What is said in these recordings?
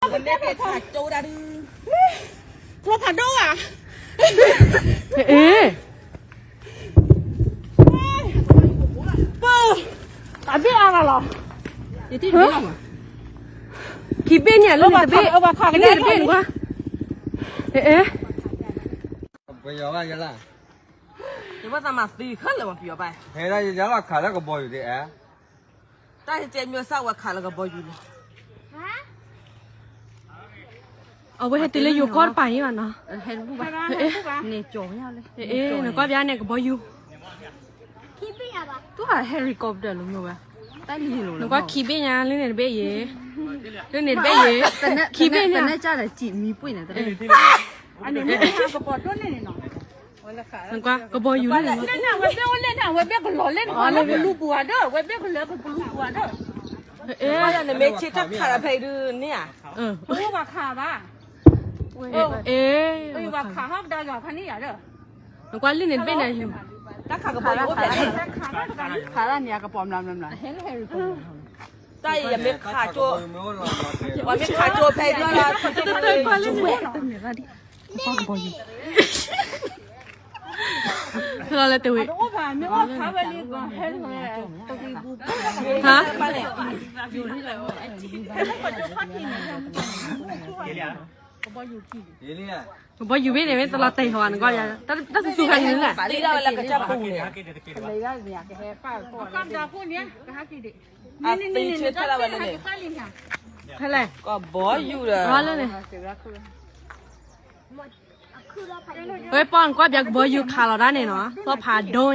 ကျိဖးဒိၣ်ဧါ, အ့, ပၢ်, အဘ့ၣ်အါဂၤလီၤ, ခံဘ့ၣ်န့ၣ် လၢန့ၣ်တဘ့ၣ်, လၢန့ၣ်တဘ့ၣ်န့ၣ်ကွၢ်, အ့, ပယီၤဘၣ်ယဲလၢ ယဘၣ်သးမၤသံခဲလၢာ်မးပယီၤဘၣ်, ဟဲဒၣ်ယယလီၤခးလၢကဘီယူၤဒ်အံၤ, တၢ်ယကဲမ့ၢ်စၢ်ဝဲခးလၢကဘီယူၤန့ၣ်, အဝဲဟဲတုၤလၢယိၤကီၢ်တပၤအံၤဘၣ်နီၤ, ဟဲတဘူၣ်ဘၣ်, န့ၣ်ကၠီၤဝဲလၢ, နကွၢ်ဘၣ်န့ၣ်ကဘီယူၤ, သူဟဲ helicopter လီၤမ့ၢ်ဝဲ, နကွၢ်ခံဘ့ၣ်ညါ လၢန့ၣ်တဘ့ၣ်ယဲ, လၢန့ၣ်တဘ့ၣ်ယဲ, ခံဘ့ၣ်ညါ, နကွၢ် ကဘီယူၤလၢန့ၣ်, ဝဲဘ့ၣ်အိၣ်လဲၣ်န့ၣ် ဝဲဘ့ၣ်ကလီၤလဲၣ်န့ၣ် လၢပလူပူၤဧါဒီး ဝဲဘ့ၣ်ကလၢပလူပူၤဧါဒီး, နမ့ၢ်ဆ့ထီၣ်ခးဒီးဖဲအံၤဒုးန့ၣ်ဧါ, ပအိၣ်ဘၣ်ခးဘၣ်, ပအိၣ်ဘၣ်ခးဟီၣ်ကဒါက့ၤဖးန့ၣ်ယၤဒီး, နကွၢ်လၢန့ၣ်တဘ့ၣ်န့ၣ်, တၢ်ခးကဘီယူၤအိၣ်ဖဲန့ၣ်, ခးဒၣ်န့ၣ်ကပီၤမျးမျးမျး, တၢ်အံၤယမ့ၢ်ခးကၠိ, ပှၤမ့ၢ်ခးကၠိဖဲအံၤဒီး, ဖဲလီၤလၢတဝံၤ, ဟါ, ကဘီယူၤဘ့ၣ်န့ၣ် မ့ၢ်တလီၤတဲာ်ဟီနကွၢ်, တၢ်သူသူခါန့ၣ်လၢ, ဖဲလဲၣ်, ကဘီယူၤဒီး, ဝဲပီၢ်နကွၢ်ပၠးကဘီယူၤခးလီၤဒၣ်န့ၣ်နီၤ, သီဖးဒိၣ်ညါလၢ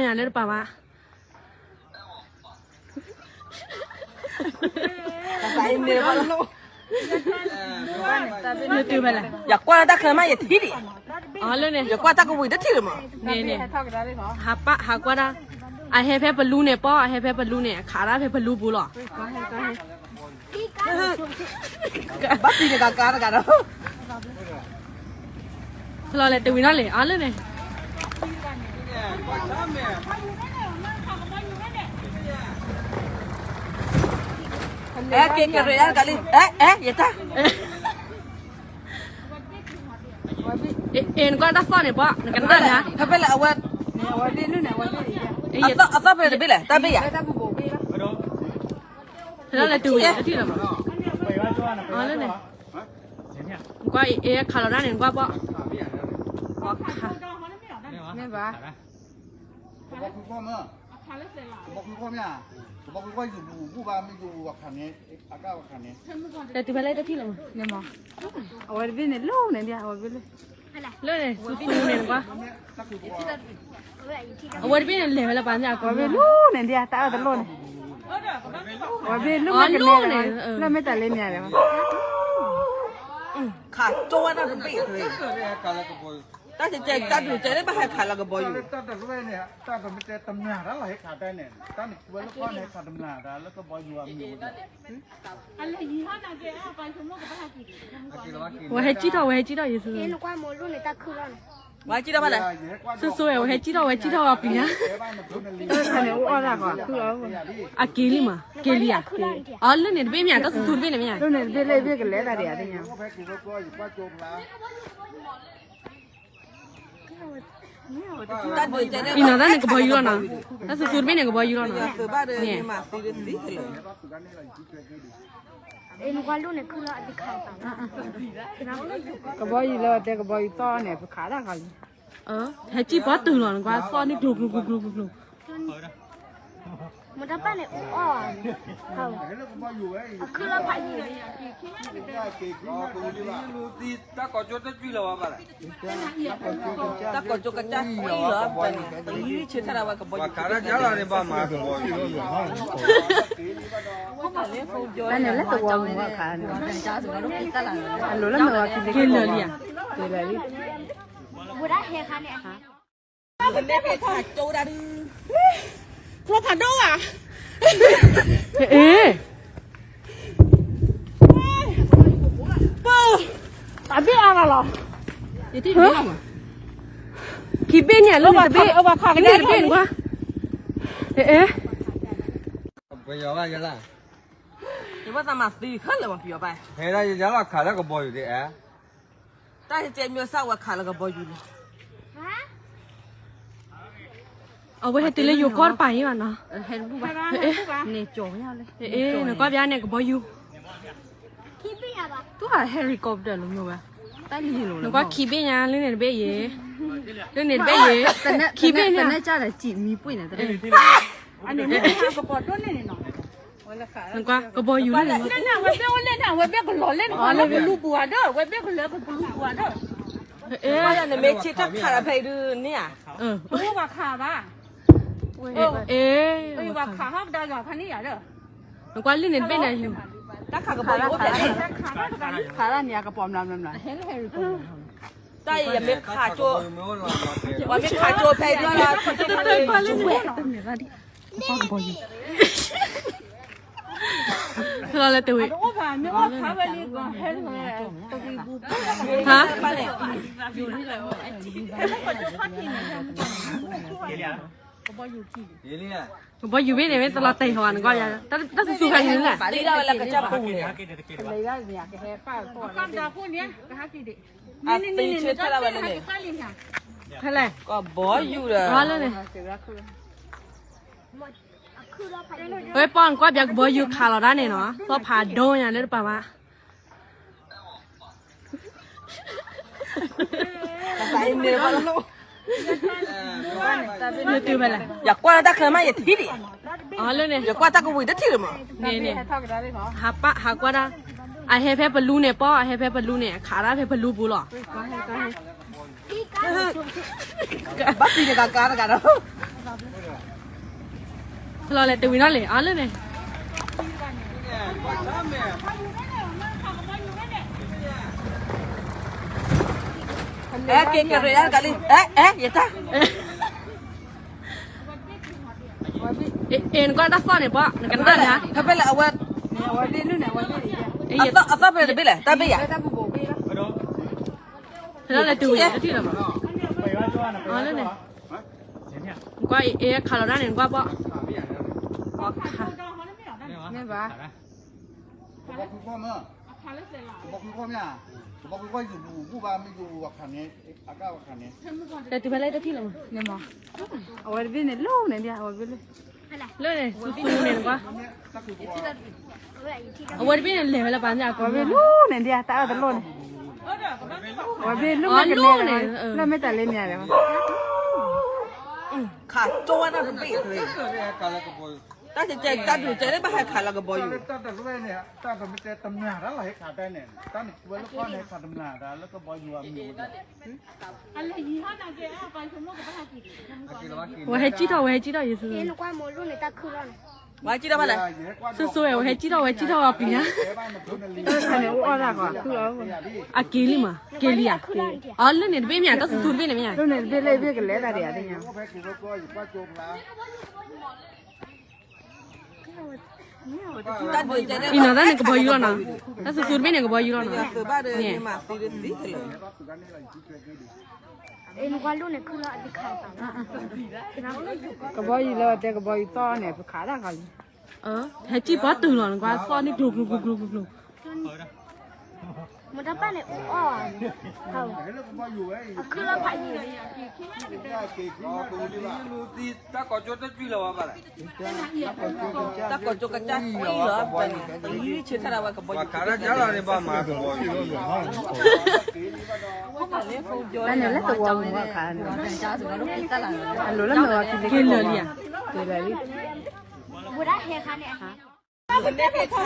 တပၤဘၣ် ယကွၢ်လၢတၢ်ချၢမးယထံၣ်ဒံး, အလၢန့ၣ်, ယကွၢ်တၢ်ကဝံၤတထံၣ်လၢၤမး, န့ၣ်န့ၣ်, ဟးပာ်ဟးကွၢ်ဒၣ်, အဟဲဖဲပလူန့ၣ်ပီၢ် အဟဲဖဲပလူန့ၣ် ခးဒၣ်ဖဲပလူပူၤလီၤ ဘၣ်ပံၤတဂၤကါတဂၤဒီး, ဖဲလီၤလဲၣ်တဝံၤနီၣ်လဲၣ် အလၢန့ၣ်, အဲ က့ၤကရ့းတဂၤလံ အဲ အဲ ယတၢ် အ့ နကွၢ်တၢ်သီၣ်န့ၣ်ပှၤ နကနၣ်န့ၣ်, ဖဲဖဲလဲၣ် အဝဲ, အသီၣ်ဖဲတဘ့ၣ်လဲၣ် တၢ်ဘ့ၣ်ယၤ, ဖဲလီၤလဲၣ်တဝံၤ အထံၣ်လီၤမး, အလၢန့ၣ်, နကွၢ်အ့ ခးလီၤတၢ်န့ၣ် နကွၢ်ပှၤ, မ့ၢ်ဘၣ် ကဘီခွံခွီမ့ၢ်, ကဘီခွံခွီမ့ၢ်, ကဘီခွံခွီယူၤဘူၣ်ဘူၣ်ဘၣ် မ့ၢ်ယူၤဘူၣ်အခါန့ၣ်, အကၢ်အခါန့ၣ်, လဲၤတုၤဖဲလဲၣ်တထံၣ်လီၤမး, အဝဲတဘ့ၣ်န့ၣ်လိၣ်န့ၣ်ဒ် အဝဲဘ့ၣ်လဲၣ်, လၢန့ၣ် သူသူန့ၣ်နကွၢ်, အဝဲတဘ့ၣ်န့ၣ်လဲၤဝဲလၢပှၤန့ၣ် အဝဲဘ့ၣ်လိၣ်န့ၣ်ဒ် တၢ်အၢတလိၣ်န့ၣ်, အဝဲဘ့ၣ်လိၣ်မ့ၢ်ကလဲၤ, လၢမ့ၢ်တၢ်လၢမ့ၢ်လဲၤ, ခးကၠိဝဲဒၣ်တဘ့ၣ်, တၢ်ကဲ တၢ်ဒုးကဲန့ၣ် ဘၣ်ဟဲခးလၢကဘီယူၤ, တၢ်တမၤတၢ်လီၤ ဟဲခးတၢ်န့ၣ်, တၢ်န့ၣ်ဝဲလၢကီၢ်န့ၣ် ဟဲခးတမၤတၢ်လၢကဘီယူၤအမံၤ, ဝဲဟဲကံၣ်ထီၣ် ဝဲဟဲကံၣ်ထီၣ်ယဲၢ်, ဝဲကံၣ်ထီၣ်ဘၣ်လဲၣ်, စိၤစိၤဝဲဟဲကံၣ်ထီၣ် ဝဲကံၣ်ထီၣ်အီၤပျံၤညါ, အက့ၤလံမး က့ၤလံဧါ, အလၢန့ၣ်တဘ့ၣ်မ့ၢ် တၢ်သူသူတဘ့ၣ်န့ၣ်မ့ၢ်, လၢန့ၣ်တဘ့ၣ်လၢဘ့ၣ်ကလဲၤတၢ်ဒံးဧါ, အံၤနီၤ တၢ်န့ၣ်ကဘီယူၤလီၤနီၤ, တၢ်သူသူတဘ့ၣ်န့ၣ်ကဘီယူၤလီၤနီၤ, န့ၣ်, ကဘီယူၤလၢတဲကဘီယူၤသီၣ်န့ၣ် ပခးတၢ်ခါလံ, ဟဲကံၣ်ပှၤတုၤလီၤနကွၢ် သီၣ်န့ၣ်ကျိၤကျိၤကျိၤကျိၤကျိၤကျိၤ မတၢ်ပၢ်န့ၣ်အူအီၣ်, အခုလီၤဖးယံၤ, တၢ်ကိးကၠိတကွံလီၤဘၣ်, တၢ်ကိးကၠိကစၢ်ကွံလီၤ, တလံဆၢထၢၣ်ဒၣ်ဝဲကဘီယူၤ, တၢ်န့ၣ်လၢသဝီပူၤအခါန့ၣ်, အလိၤလၢမ့ၢ်ဝဲက့ၤလၢလံဧါ, က့ၤလၢလံ ကျိဖးဒိၣ်ဧါ, အ့, ပၢ်, အဘ့ၣ်အါဂၤလီၤ, ခံဘ့ၣ်န့ၣ် လၢန့ၣ်တဘ့ၣ်, လၢန့ၣ်တဘ့ၣ်နကွၢ်, အ့, ပယီၤဘၣ်ယဲလၢ ယဘၣ်သးမၤသံခဲလၢာ်မးပယီၤဘၣ်. ဟဲဒၣ်ယယါလီၤခးလၢကဘီယူၤဒ်အဲ. တၢ်ကဲမ့ၢ်စၢ်ဝဲခးလၢကဘီယူၤန့ၣ်. အဝဲဟဲတုၤလၢယိၤကီၢ်တပၤအံၤဘၣ်နီၤ. နကွၢ်ဘၣ်န့ၣ်ကဘီယူၤ. သူၣ်ဟး helicopter လီၤမ့ၢ်ဝဲ. နကွၢ်ခံဘ့ၣ်ညါ လၢန့ၣ်တဘ့ၣ်ယဲ, လၢန့ၣ်တဘ့ၣ်ယဲ, ခံဘ့ၣ်ညါ. နကွၢ် ကဘီယူၤလၢန့ၣ်. အဝဲဘ့ၣ်အိၣ်လဲၣ်န့ၣ် အဝဲဘ့ၣ်ကလီၤလဲၣ်န့ၣ် လၢကလူပူၤဧါဒီး အဝဲဘ့ၣ်ကလီၤကလူပူၤဧါဒီး. နမ့ၢ်ဆ့ထီၣ်ခးဒီးဖဲအံၤဒုးန့ၣ်ဧါ. ပှၤခးဟီၣ်ကဒါယွၤဖးန့ၢ်ယၤဒီး. နကွၢ်လၢန့ၣ်တဘ့ၣ်န့ၣ်. တၢ်ခးကပီၤအိၣ်ဖဲန့ၣ်. ခးဒၣ်န့ၣ်အကပီၤမျးမျးမျး. တၢ်အံၤယမ့ၢ်ခးကၠိ, ပှၤမ့ၢ်ခးကၠိဖဲဒၣ်လီၤ. ဖဲလီၤလၢတဝ့ၢ်. ဟါ. ကဘီယူၤဘ့ၣ်န့ၣ် မ့ၢ်တလီၤတဲာ်ဟီနကွၢ်ယၤ, တၢ်သူသူခါန့ၣ်လဲၣ်. အသံဆၢထၢၣ်လၢဝဲလၢန့ၣ်. ဖဲလဲၣ်. ကဘီယူၤဒီး လၢန့ၣ်. ဝဲပီၢ်နကွၢ်ပၠး ကဘီယူၤခးလီၤဒၣ်န့ၣ်နီၤ, သီဖးဒိၣ်ညါလၢတပၤဘၣ်. ယကွၢ်တၢ်ချၢမး ယထံၣ်ဒံး, ယကွၢ်တၢ်ကဝံၤတထံၣ်လၢၤမး, ဟးကွၢ်တၢ်, အဟဲဖဲပလူန့ၣ် ပီၢ် အဟဲဖဲပလူန့ၣ် အခးဒၣ်ဖဲပလူပူၤလီၤ. ဘၣ်ပံၤန့ၣ်ကကါတဂၤဒီး ဖဲလီၤလဲၣ် တဝံၤနီၣ်လဲၣ် အါလၢန့ၣ်. အဲ က့ၤက့ၤရ့ဒၣ်တကးလံ, အဲ အဲ ယတၢ်, အဲ နကွၢ်တၢ်သီၣ်န့ၣ် ပီၢ် နကနၣ်ညါ, ဖဲဖဲလဲၣ် အဝဲ, အသီၣ်ဖဲလဲၣ်တဘ့ၣ်လဲၣ် တၢ်ဘ့ၣ်ယၤ, ဖဲလီၤလဲၣ် တဝံၤတထံၣ်လီၤမး, အါလၢန့ၣ်. နကွၢ်အံၤ အဲ ခးလီၤဒၣ်န့ၣ် နကွၢ်ပီၢ်, မ့ၢ်ဘၣ်, ကဘီခွံခွီၣ်မ့ၢ်, ကဘီခွံခွီၣ်မ့ၢ်, ကဘီခွံခွီၣ်ယူၤဘူးဘူးဘၣ် မ့ၢ်ယူၤဘူးအခါန့ၣ်, အခါန့ၣ်, တဲတုၤဖဲလဲၣ်တထံၣ်လီၤမး, အဝဲတဘ့ၣ်န့ၣ် လိၣ်န့ၣ်ဒံး အဝဲဘ့ၣ်လၢ, လၢန့ၣ် သူသူန့ၣ်နကွၢ်, အဝဲတဘ့ၣ်န့ၣ် လဲၤဝဲလၢပှၤညါ အဝဲဘ့ၣ်လိၣ်န့ၣ်ဒံး တၢ်အၢၣ်တလိၣ်န့ၣ်, အဝဲဘ့ၣ်လိၣ်မ့ၢ်ကလဲၤ, လၢမ့ၢ်တၢ်လဲၤမ့ၢ်လဲၤ, ခးကၠိဝဲတၢ်တဘ့ၣ်, တၢ်တကဲ တၢ်ဒုးကဲလၢဘၣ်ဟဲခးလၢကဘီယူၤ, တၢ်တမ့ၢ်တဲတမျၢ်တၢ်လီၤဟဲခးတၢ်န့ၣ်, တၢ်န့ၣ်ဝဲလၢကီၢ်န့ၣ် ဟဲခးတမျၢ်တၢ်လၢကဘီယူၤအမံၤ, ဝဲဟဲကံၣ်ထီၣ် ဝဲဟဲကံၣ်ထီၣ်ယဲၢ်ဆူ, ဝဲကံၣ်ထီၣ်ဖဲလဲၣ်, စိၤစိၤဝဲဟဲကံၣ်ထီၣ် ဝဲကံၣ်ထီၣ်ဝဲပျံၤညါ, အက့ၤလံမး က့ၤလံဧါ, အလၢန့ၣ်တဘ့ၣ်မ့ၢ် တၢ်သူသူတဘ့ၣ်န့ၣ်မ့ၢ်, လၢန့ၣ်တဘ့ၣ်လၢဘ့ၣ်ကလဲၤတၢ်ဒံးဧါ, အံၤနီၤ တၢ်န့ၣ်ကဘီယူၤလီၤနီၤ, တၢ်သူသူတဘ့ၣ်န့ၣ်ကဘီယူၤလီၤနီၤ, ကဘီယူၤလၢတဲကဘီယူၤသီၣ်န့ၣ် ပခးဒၣ်ခီလံ, ဟဲကံၣ်ပီတုၤလီၤ နကွၢ်သီၣ်န့ၣ်ကျိၤကျိၤကျိၤကျိၤကျိၤ, မတပၢ်န့ၣ်အူအီၣ်, အခုလီၤဖးယံၤ, တၢ်ကိးကၠိတကွံလီၤဘၣ်လဲၣ်, တၢ်ကိးကၠိကစၢ်ကွံလီၤဘၣ်န့ၣ် ပလံၤဆၢထၢၣ်ဒၣ်ဝဲကဘီယူၤ, တၢ်န့ၣ်လၢတဝီမုၢ်အခါန့ၣ်, အလိၤလၢမ့ၢ်ဝဲခံလ့, က့ၤလၢာ်လံဧါ, က့ၤလၢာ်လံ, ကျိဖးဒိၣ်ဧါ, အ့ အဘ့ၣ်အါဂၤလီၤ, ခံဘ့ၣ်န့ၣ် လၢန့ၣ်တဘ့ၣ်န့ၣ်ကွၢ်,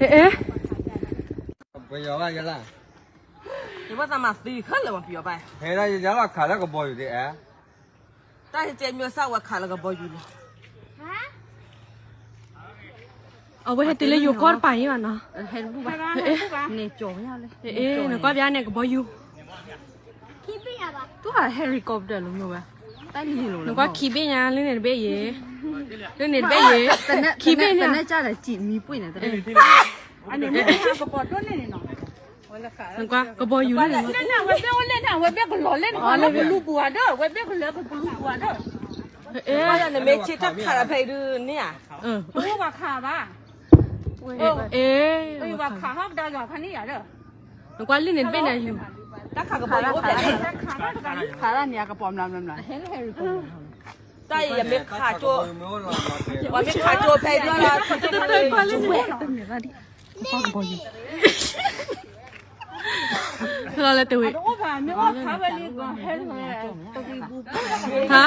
အ့ ပယီၤဘၣ်ယလၢ, ယဘၣ်သးမၤသံခဲလၢာ်မးပယီၤဘၣ်, ဟဲဒၣ်ယယါလီၤခးလၢကဘီယူၤဒ်အဲ, တၢ်ကဲမ့ၢ်စၢ်ဝဲခးလၢကဘီယူၤန့ၣ်. အဝဲဟဲတုၤလၢယိၤကီၢ်တပၤအံၤဘၣ်နီၤ, နကွၢ်ပၠးန့ၣ်ကဘီယူၤ, သူၣ်ဟး helicopter လီၤမ့ၢ်ဝဲ, နကွၢ်ခံဘ့ၣ်ညါ လၢန့ၣ်တဘ့ၣ်ယဲ လၢန့ၣ်တဘ့ၣ်ယဲ, ခံဘ့ၣ်န့ၣ်, နကွၢ် ကဘီယူၤလၢန့ၣ်, ဝဲဘ့ၣ်ကလၢကပလူပူၤဧါဒီး, ဝဲဘ့ၣ်ကလၢကပလူပူၤဧါဒီး, နမ့ၢ်ဆ့ထီၣ်ခးဒီးဖဲအံၤဒုးန့ၣ်ဧါ, ပဝဲဘၣ်ခးဘၣ်, ပဝဲဘၣ်ခးဟီၣ်ကဒီးယွၤခါန့ၣ်ယၤဒီး, နကွၢ်လၢန့ၣ်တဘ့ၣ်န့ၣ်ယူၤ, တၢ်ခးကပီၤယူၤအိၣ်ဖဲလဲၣ်, ခးဒၣ်န့ၣ်အကပီၤမျးမျးမျး တၢ်အံၤယမ့ၢ်ခးကၠိ, ပှၤမ့ၢ်ခးကၠိဖဲဒၣ်လၢ, လၢတဝ့ၢ်, ဟါ,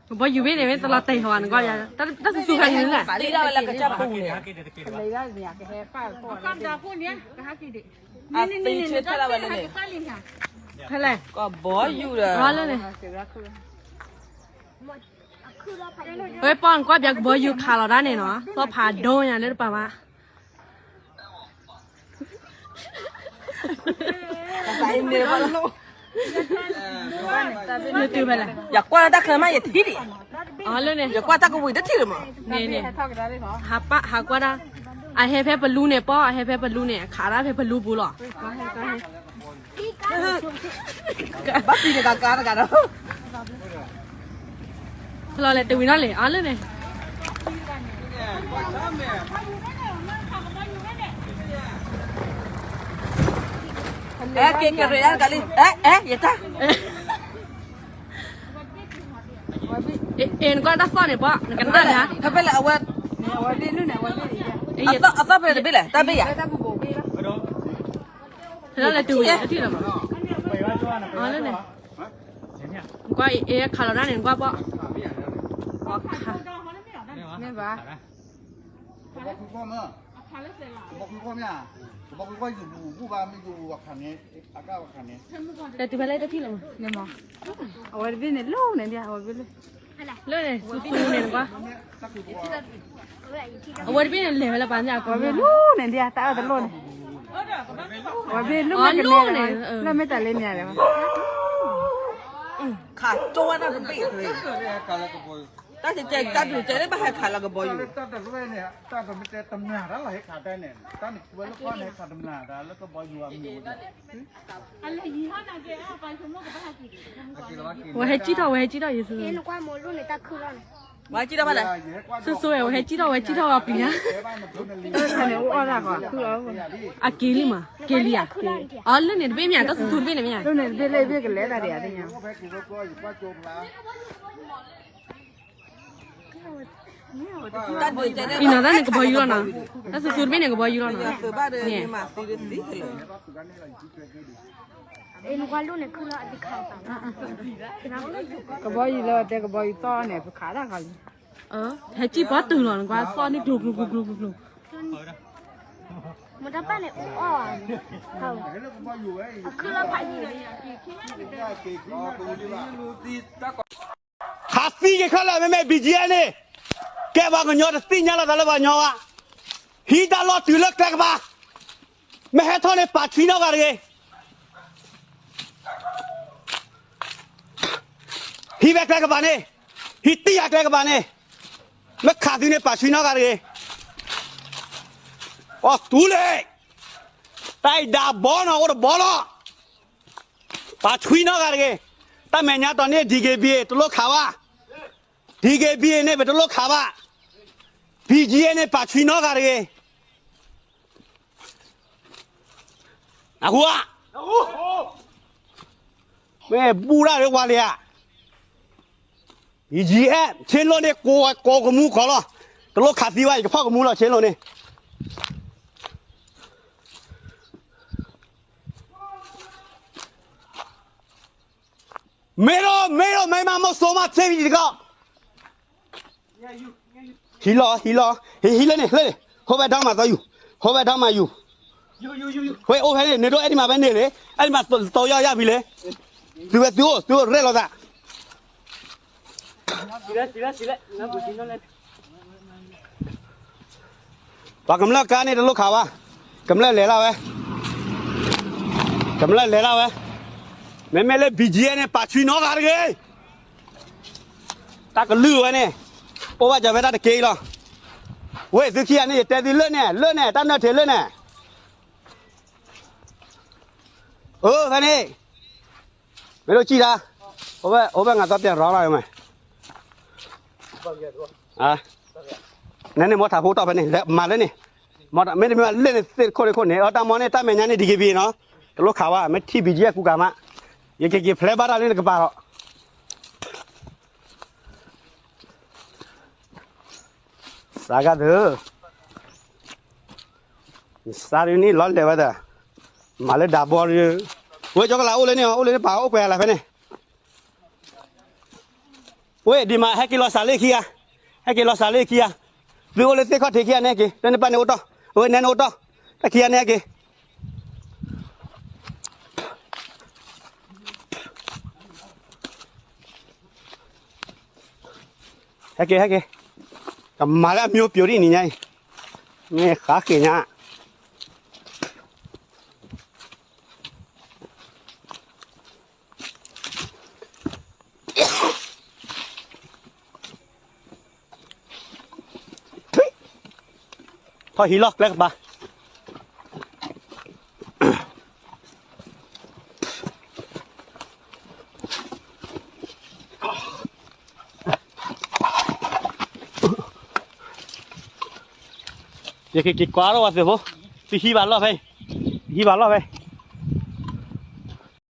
ကဘီယူၤဘ့ၣ်န့ၣ် မ့ၢ်တလီၤတဲာ်ဟီနကွၢ်ယၤ, တၢ်သူသူခါန့ၣ်လဲၣ်, ဖဲလဲၣ်, ကဘီယူၤဒီး, ဝဲပီၣ်နကွၢ်ပၠးကဘီယူၤခးလီၤဒၣ်န့ၣ်နီၤ, သီၣ်ဖးဒိၣ်ညါလၢတပၤမး, လၢတုၤဖဲလဲၣ်, ယကွၢ်တၢ်ကဝံၤတထံၣ်လၢၤမး, န့ၣ်, ဟးကွၢ်တၢ်, အဟဲဖဲပလူန့ၣ်ပီၣ်, အဟဲဖဲပလူန့ၣ် အခးဒၣ်ဖဲပလူပူၤလီၤ. ဘၣ်ပံၤန့ၣ်ကကါတဂၤဒီး, ဖဲလီၤလဲၣ် တဝံၤနီၣ်လဲၣ် အါလၢန့ၣ်, အဲ က့ၤက့ၤရ့ဒၣ်တဂၤလံ, အဲ အဲ ယတၢ် အ့ၣ် နကွၢ်တၢ်သီၣ်န့ၣ်ပှၤ နကနၣ်မ့ၢ်ဧါ, ဖဲဖဲလဲၣ် အဝဲ, အသီၣ်ဖဲတဘ့ၣ်လဲၣ် တၢ်ဘ့ၣ်ယၤ, ဖဲလီၤလဲၣ် တဝံၤတထံၣ်လီၤမး, အါလၢန့ၣ်, နကွၢ်အ့ၣ် ခးလီၤဒၣ်န့ၣ် နကွၢ်ပှၤ, မ့ၢ်ဘၣ် တဲတုၤဖဲလဲၣ်တထံၣ်လီၤမး, အဝဲတဘ့ၣ်န့ၣ် လိၣ်န့ၣ်ဒံး အဝဲတဘ့ၣ်လၢ, လၢန့ၣ် သူသူန့ၣ်နကွၢ်, အဝဲတဘ့ၣ်န့ၣ်လဲၤဝဲလၢပှၤညၣ်အကိး, အဝဲဘ့ၣ်လိၣ်န့ၣ်ဒံး တၢ်အၢၣ်တလိၣ်န့ၣ်, အဝဲဘ့ၣ်လိၣ်မ့ၢ်ကလဲၤ, လၢမ့ၢ်တၢ်လၢန့ၣ်လဲၤ, ခးကၠိဝဲတၢ်တဘ့ၣ်, တၢ်တကဲ တၢ်တကဲလၢဘၣ်ဟဲခးလီၤကဘီယူၤ, ဝဲဟဲကံၣ်ထီၣ် ဝဲဟဲကံၣ်ထီၣ်ယ့ၣ်ၡူး, ဝဲဟဲကံၣ်ထီၣ် ဝဲဟဲကံၣ်ထီၣ်ယ့ၣ်ၡူး, ဆိဆိဝဲ ဝဲဟဲကံၣ်ထီၣ် ဝဲကံၣ်ထီၣ်ဝဲပျံၤဧါ, အက့ၤလံမး က့ၤလံဧါ, အလၢန့ၣ်တဘ့ၣ်မ့ၢ်ဧါ တၢ်သူသူတဘ့ၣ်န့ၣ်မ့ၢ်ဧါ, အံၤနီၤ တၢ်န့ၣ်ကဘီယူၤလီၤနီၤ, တၢ်သူသူတဘ့ၣ်န့ၣ် ကဘီယူၤလီၤနီၤ, န့ၣ် ကဘီယူၤလၢတဲကဘီယူၤသီၣ်န့ၣ် ပခးတၢ်ခီလံ, ဟဲကံၣ်ပီတုၤလီၤ နကွၢ်သီၣ်န့ၣ် ကျိၤကျိၤကျိၤကျိၤကျိၤကျိၤ, မတၢ်ပၢ်န့ၣ်အိၣ်အီၣ်ဧါ, အခူၣ်လီၤဖးယံၤန့ၣ် ခးသံက့ၤခဲလၢာ် မ့မ့ၢ် ဘံၣ်ကၠံအၣ်န့ၣ်, ကဲပှၤကညီတသ့ၣ်ညါလိာ်သးလၢပှၤကညီဘၣ်, ဟံးတၢ်လီၢ်တုၤလၢကျဲကပၤ, မ့ၢ်ဟဲထီၣ်န့ၣ် ပာ်ဆှံနီၣ်ဂၤတဂ့ၤ, ဟံးဝဲကျဲကပၤန့ၣ်, ဟံးတံၢ်ယၤကျဲကပၤန့ၣ်, မ့ၢ်ခးသုန့ၣ် ပာ်ဆှံနီၣ်ဂၤတဂ့ၤ, အီၣ်သူလ့ၤ, တၢ်အံၤဒၣ်ဘီနီၤ အိၣ်တဘီလီၤ. ပာ်ဆှံနီၣ်ဂၤတဂ့ၤ, တၢ်မဲာ်ညါတီၤန့ၣ် DKBA တလိၣ်ခးဘၣ်, DKBA န့ၣ် ပတလိၣ်ခးဘၣ်, BGF န့ၣ် ပာ်ဆှံနီၣ်ဂၤတဂ့ၤ, အဃိဧါ, မ့ၢ်ဘူၣ်တၢ်လၢဝါလံဧါ, BGF ဆ့လိၣ်န့ၣ် ကိးကမူခိးလီၤ, တလိၣ်ခးသံဘၣ် ယကဖီၣ်ကမူလီၤ ဆ့လိၣ်န့ၣ် မ့ၢ်ဒီး မ့ၢ်ဒီး မ့ၢ်မး မ့ၢ်စိမး ဆ့ဖံတကီၢ်, ဟံးလီၤ ဟံးလီၤ ဟံး ဟံးလၢန့ၣ် လၢန့ၣ် ဟိဝဲဒီမးသီယူၤ ဟိဝဲဒီမးယူၤ, ဝဲအိၣ်ဖဲန့ၣ် နဒိးအဲၣ်ဒံးမးဖဲန့ၣ်လၢ အဲၣ်ဒံးမးသီယီၤယၢ်ဖံလဲၣ်, သုဝဲသုအိၣ် သုအိၣ်ရဲၣ်လိာ်သး ပှၤကမျၢၢ်ကါန့ၣ်တလိၣ်ခးဘၣ်, ကမျၢၢ်လဲၤလၢဝဲ, ကမျၢၢ်လဲၤလၢဝဲ, မ့မ့ၢ်လၢ ဘံၣ်ကၠံၣ်အဲၣ်န့ၣ် ပာ်ဆှံနီတဂၤတဂ့ၤ. တၢ်ကလုၢ်ဝဲန့ၣ်, အိၣ်ဘၣ်စၢၤဖဲတၢ်တက့ၢ်အံၤလီၤ. ဝဲသုခံဂၤန့ၣ် ယတဲသုလၢန့ၣ်, လၢန့ၣ်, တၢ်နၢၣ်ထံးလၢန့ၣ်. အၢ ဖဲန့ၣ်, မ့ၢ်ဒိၣ်ကံၣ်တၢ်, အိၣ်ဘၣ် အိၣ်ဘၣ် ငါသီပျဲၢ်ရီလီၤမး. နန့ၣ်မ့ၢ်ထးဖိတီၢ်ဖဲန့ၣ်, မၤလၢန့ၣ်, မ့တမ့ၢ်လၢန့ၣ်သ့ၣ်တခိၣ်တခိၣ်န့ၣ်, အတၢ်မီန့ၣ် တၢ်မဲာ်ညါန့ၣ် ဒံကဘံနီၤ, တလိၣ်ခးဝဲ, မ့ၢ်ထံၣ်ဘံၣ်ကၠံၣ်ကူကၤမး, ယကက့ၤဖျဲးဘၣ်တၢ်လၢနကပၤလီၤ. စးဂၤသု, စးဒုးန့ၣ်လီၤလဲၤဝဲဒၣ်, မၤလၢဒၣ်ဘီဒုး, ဝဲကၠီကလးအိၣ်လၢန့ၣ်, အိၣ်လၢန့ၣ်ပာ်အိၣ်ကွဲးလၢဖဲန့ၣ်. ဝဲဒ်မး ဟဲက့ၤလီၤစးလၢခံဂၤ, ဟဲက့ၤလီၤစးလၢခံဂၤ, သုအိၣ်လၢသ့ၣ်ခီၣ်ထံးခံဂၤန့ၣ်က့ၤ, လၢနပၢ်န့ၣ်အိၣ်တီၢ်, အဝဲနဲန့ၣ်အိၣ်တီၢ်, တၢ်ခံဂၤန့ၣ်ဟဲက့ၤ ဟဲက့ၤ ဟဲက့ၤ, ကမၤလၢအမျိုးပြိုဒ်နံၤညါအံၤ, မ့ၢ်ဃါဃ့ၢ်ညါ. ထီၣ်ဟံးလီၢ်ကျဲကပၤ, ယကက့ၤကွၢ်ထီၣ်ဝဲသုးဖိ, သုဟံးဘၣ်လီၢ်ဖဲ, ဟံးဘၣ်လီၢ်ဖဲ.